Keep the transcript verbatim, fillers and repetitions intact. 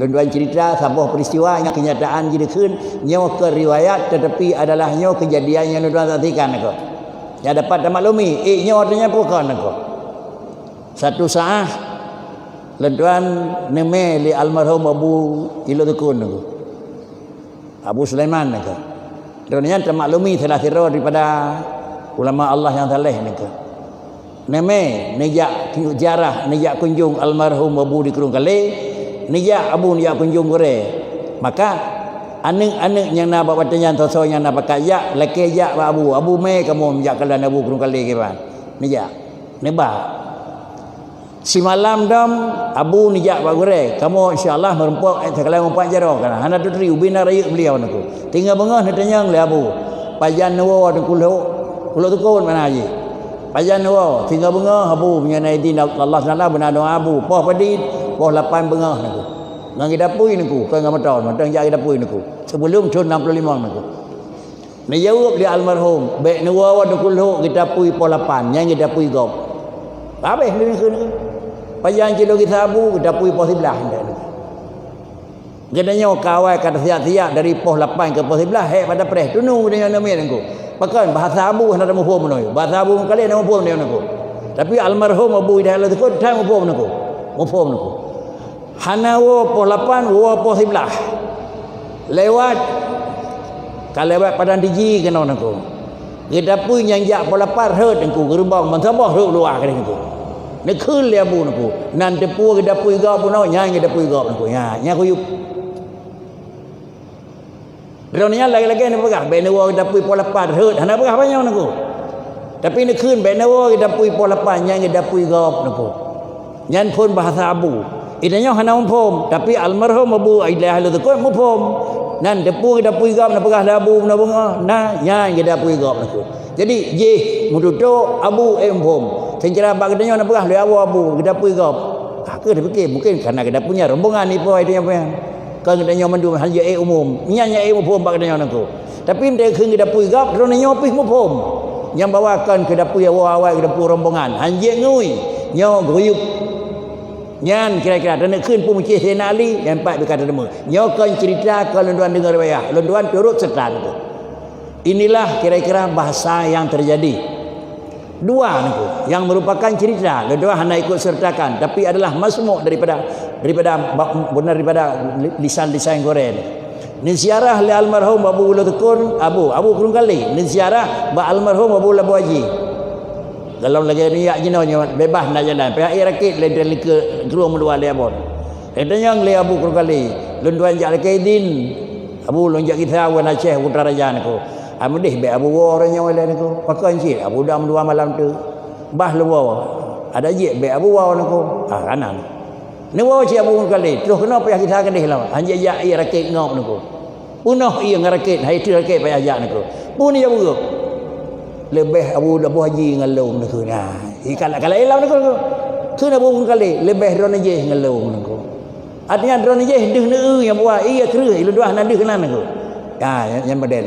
Lôn tuan cerita saboh peristiwa nyang kenyataan jideukeuen, nyoe keu riwayat, tetapi adalah nyoe kejadian nyang lôn tuan saksikan niko. Nyang dapat tamaklumi, eh, nyoe artinya peue kon niko. Satu saat, lôn tuan neumé lé almarhum Abu Ilo Tukun niko. Abu Sulaiman niko. Droeneuh nyan tamaklumi salah sidroe daripada ulama Allah nyang saleh niko. Neumé neujak ziarah, neujak kunjung almarhum Abu di Krueng Kalé, neujak Abu neujak kunjung gurée. Maka, aneuëk-aneuëk nyang na bak watée nyan, soe-soe nyang na bakat jak, lakée jak bak Abu. Abu, mé kamoe meujak kalon Abu Krueng Kalé kiban. Neujak. Neuba. Simalam dom, Abu neujak bak gurée, "Kamoe insya Allah meurumpok, eh, sakalai meurumpok jaroe kana." Hana teuturi, ubé na rayeuk beuliau niko. Tinggai beungoh neutanyong lé Abu, "Pajan neuwoe Teungku Lhok, Lhok Tukon mana jih? Pajan neuwoe?" Tinggai beungoh Abu, meunyoe na idin Allah Taala, beuna doa Abu. Poh padit, poh lapan beungoh niko. Ngon geudapui niko, kon ngon moto, mantong jak geudapui niko. Sebelum thon enam puluh lima niko. Neujaweueb lé almarhum, "Bék neuwoe Teungku Lhok, geudapui poh lapan, nyan geudapui gob." Habéh lé neukheun. Pajan cit lôn gisa Abu, geudapui poh siblaih. Geutanyoe ka awai ka tasiap-siap dari poh lapan keu poh siblaih, hék pada preh. Tunu geutanyoe neumé niko. Pakon bahasa Abu hana tamuphom nyoe. Bahasa Abu Krueng Kalé na muphom nyoe niko. Tapi almarhum Abu Hidayat Lhok Tukon that muphom niko. Muphom niko. Hana woe poh lapan, woe poh siblaih. Lewat, ka lewat Padang Tiji keunoe niko. Geudapui nyang jak poh lapan rhot niko, geureubong bansaboh rhot luwah keudeh niko. Neukheun lé Abu niko, "Nan teupeue geudapui gob bunoe, nyan geudapui gob niko." Nya, nya kuyup. Droeneuh nyan lagée-lagée neupeugah, "Bék neuwoe geudapui poh lapan rhot," hana peugah panyang niko. Tapi neukheun, "Bék neuwoe geudapui poh lapan, nyan geudapui gob niko." Nyan phon bahasa Abu. Geutanyoe hana muphom, tapi almarhum Abu Hidayat Lhok Tukon muphom. Nan teupeue geudapui gob neupeugah lé Abu bunoe beungoh, na nyan geudapui gob niko. Jadi, jih meututoe Abu, eh, muphom. Seucara bak geutanyoe neupeugah lé Abu, Abu, geudapui gob. Ah, keu teupike, mungken karena geudapui nyan rombongan ipoh geutanyoe. Kon geutanyoe mandum hana jeuet umum. Nyan nyang muphom bak geutanyoe niko. Tapi meunteukheun geudapui gob, droeneuh nyoe pih muphom. Nyang bahwa kon geudapui awai-awai, geudapui rombongan. Hana jeuet ngui. Nyoe geuyup. Nyan kira-kira, droeneuh kheun peue meucéh Saidina Ali, nyang pat beuka teudeungoe. Nyoe kon cerita, kon lôn tuan deungoe riwayat. Lôn tuan turut serta niko. Inilah kira-kira bahasa yang terjadi. Dua niko, yang merupakan cerita, lôn tuan hana ikut sertakan, tapi adalah masmuk daripada, daripada ba-, beuna daripada li-, lisan-lisan gurée. Neuziarah lé almarhum Abu Ilo Tukon, Abu, Abu Krueng Kalé, neuziarah bak almarhum Abu Labu Haji. Dalam lagée nyoe jak jinoe nyoe beubaih na jalan, pihak ie rakét lé, lé likeu krueng meudua lé abon. Neutanyong lé Abu Krueng Kalé, "Lôn tuan jak lakée idin, Abu, lôn jak gisa Wan Aceh, Putra Raja niko. Ameudeh bék Abu woe uroe nyoe lé niko. Pakon cit Abu dam dua malam teuk. Bah lôn woe. Adak jeuet bék Abu woe niko." Ah, hana. Neuwoe cit Abu Krueng Kalé, troh keunoe payah gisa keudeh lom. Hana jak ie rakét ngop niko. Peunoh ie ngon rakét, hai treuk rakét payah jak niko. Peue neujak beugob? "Leubeh Abu Labu Haji ngon lôn niko." Nah, ikalak-kalak ilong niko. Kheun Abu Krueng Kalé, "Leubeh droeneuh jih ngon lôn niko." Artinya droeneuh jih deuh neu nyang buah, ie kreueh, ilôn tuan hana deuh keunan niko. Ya, nyan, nyan model.